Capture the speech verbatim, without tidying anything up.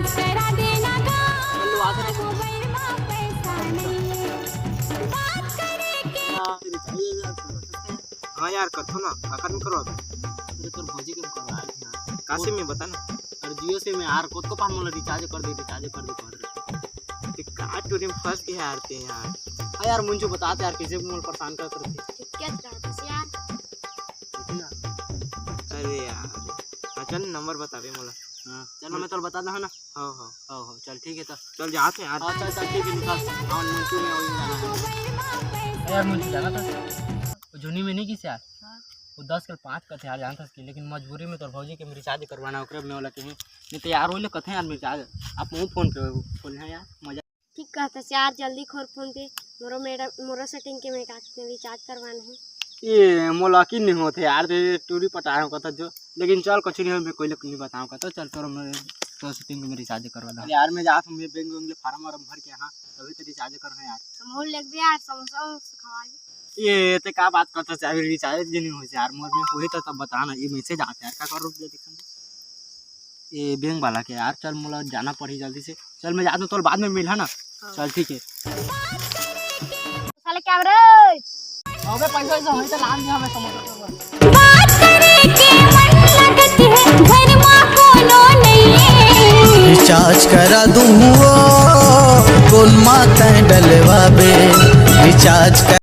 करा देना गा, मोबाइल में पैसा नहीं है, बात करे के। हाँ यार, करथो ना, काकर में करवा। अरे तोर भौजी के करवा यार। का सिम में बता ना। अरे जियो सिम में यार, कोत को पान मोला रिचार्ज कर दे, रिचार्ज कर दे, कर दे। ते का टूरी में फंस गया यार ते यार। हाँ यार मुंजू, बता दे यार, कैसे मोला परेशान कर करते। ठीक है, क्या करते यार? अरे यार, हाँ, चल नंबर बतावे मोला। हाँ, चल मैं तोला बता दहा ना। हाँ, हाँ। हाँ, हाँ, चल ठीक है तो। चल जाते हैं यार। हाँ, चल, चल, ठीक है, निकल। हाँ, मुंजू में वही जाना है। यार मुंजू जाना था। वो जूनी में नहीं किस यार? हाँ। वो दस के पाँच कथे यार, जानथस कि, लेकिन मजबूरी में तोर भौजी के रिचार्ज करवाना, ओकरे में वाला कहीं। नहीं तो यार, वो लोग कथे यार रिचार्ज। आप वो फोन पे, फोन है यार, मजा। ठीक कहता यार, जल्दी खोर फोन पे। मोरो मैडम, मोरो सेटिंग के मैं का रिचार्ज करवाना है। ये मोला की नहीं होते यार, ते टूरी पटाए हो कथा जो। लेकिन चल, कुछ नहीं हो, मैं कोई लोग नहीं बताऊँ कथा। चल, तोर मैं, तोर सेटिंग में रिचार्ज करवा दा। अरे यार, मैं जात हूँ, मैं बैंक, बैंक ले फार्म वार्म भर के, हाँ, तभी तो रिचार्ज कर यार। समोल लेके भी यार, समोसा वमोसा खवा दे। ये ते का बात करता है, अभी रिचार्ज नहीं हो यार, मोर में वही तो तब बताना, ये मैसेज आता है यार, का करूँ, रुक जा, देखा ये बैंक वाला के यार। चल, मोला जाना पड़ी जल्दी से। चल, मैं जाता हूँ, तोल बाद में मिल, है ना? हाँ। चल, ठीक है। साले क्या रे? अबे पैसा वैसा होई तो लान दिया हमें समोसा। बात करे के मन लगत है, घर मा कोनो नहीं है। रिचार्ज करा दूँ ओ, कौन माता डलवा बे, रिचार्ज कर